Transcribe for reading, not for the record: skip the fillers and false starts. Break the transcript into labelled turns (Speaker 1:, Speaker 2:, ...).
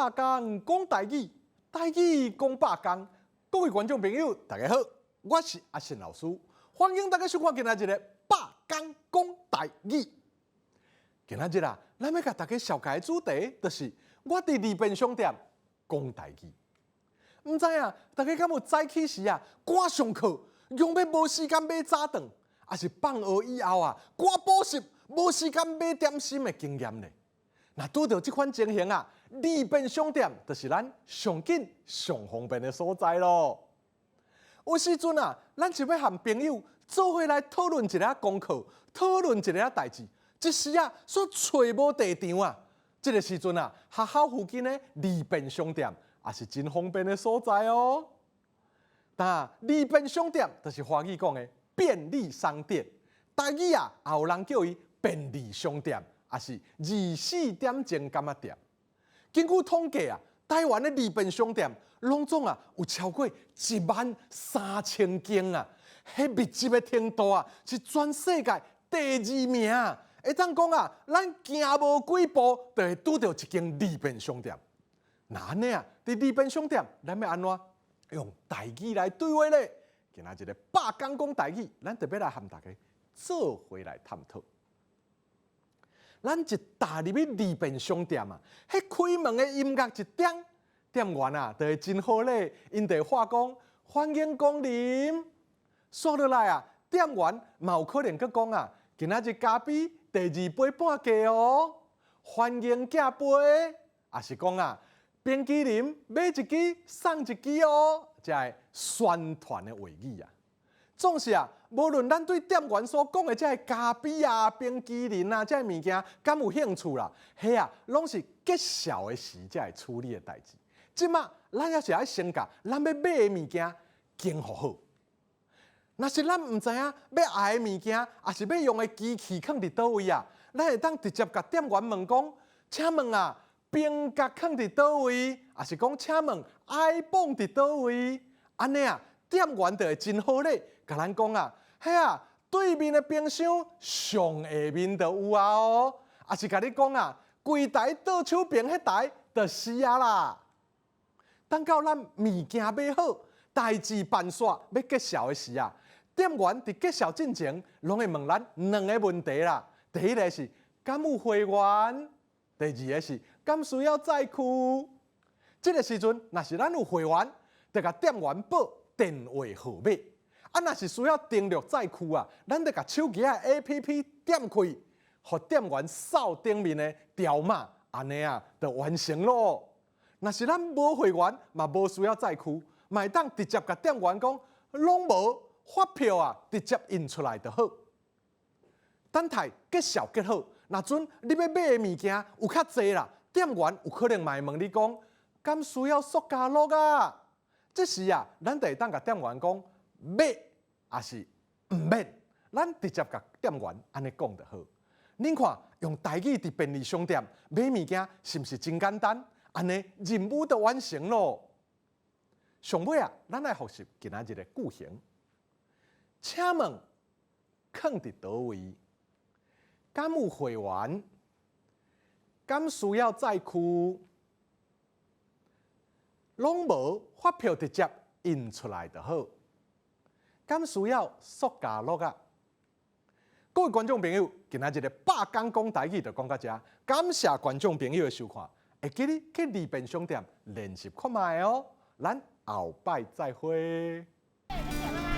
Speaker 1: 百工講台語，台語講百工。各位觀眾朋友，大家好，我是阿信老師，歡迎大家收看今仔日的百工講台語。今仔日啊，咱欲共大家紹介的主題，就是我佇利便商店講台語。毋知影，大家敢有早起時啊，趕上課，用欲無時間買早頓，抑是放學以後啊，趕補習，無時間買點心的經驗呢？若拄著這款情形啊，利便商店就是咱上緊上方便的所在囉。有時陣啊，咱是欲和朋友做伙來討論一个功課，討論一个代誌，一時啊，煞揣無地場啊。這个時陣啊，學校附近的利便商店也是真方便的所在哦。但利便商店就是華語講的便利商店，台語啊，也有人叫伊便利商店，抑是24點鐘柑仔店。根據統計啊，台灣的利便商店攏總啊有超過1萬3千間啊，彼密集的程度啊是全世界第二名。會當講啊，咱行無幾步就會拄著一間利便商店。若按呢啊，佇利便商店，咱欲按怎用台語來對話咧？今仔日的百工講台語，咱特別來和大家做伙來探討。咱一踏入去利便商店啊，彼開門的音樂一響，店員啊就會真好禮，𪜶就會喊講歡迎光臨。煞落來啊，店員嘛有可能閣講啊，今仔日咖啡第二杯半價哦，歡迎寄杯，抑是講啊，冰淇淋買一支送一支哦，這个宣傳的話語啊。總是啊，無論咱對店員所講的這个咖啡啊、冰淇淋啊，這个物件敢有興趣啦，彼啊，攏是結數的時才會處理的代誌。這馬咱猶是愛先共咱欲買的物件經付好。若是咱毋知影欲愛的物件，抑是欲用的機器囥佇佗位啊，咱會當直接共店員問講：請問啊，冰角囥佇佗位？抑是講請問 iPhone 佇佗位？按呢啊，店員就會真好禮，共咱講啊，彼啊對面的冰箱上下面就有啊哦，抑是共你講啊，櫃台倒手邊彼台就是啊啦。等到咱物件買好，代誌辦煞欲結數的時啊，店員佇結數進前，攏會問咱兩个問題啦。第一个是敢有會員？第二个是敢需要載具？這个時陣，若是咱有會員，就共店員報電話號碼。啊，若是需要登錄載具啊，咱就共手機的 APP 點開，予店員掃頂面的條碼，按呢啊，就完成囉。若是咱無會員，嘛無需要載具，嘛會當直接共店員講，攏無發票啊，直接印出來就好。等待結數結好，若準你欲買的物件有較濟啦，店員有可能嘛會問你講，敢需要塑膠樂啊？這時啊，咱就會當共店員講欲，抑是毋免，咱直接共店員按呢講就好。恁看，用台語佇便利商店買物件，是毋是真簡單？按呢任務就完成囉。上尾啊，咱來複習今仔日的句型。請問，囥佇佗位？敢有會員？敢需要載具？攏無，發票直接印出來就好。敢需要塑膠樂啊？各位觀眾朋友，今仔日的百工講台語就講到遮，感謝觀眾朋友的收看。會記得去利便商店練習看覓哦。咱後擺再會。
Speaker 2: 謝謝，拜拜。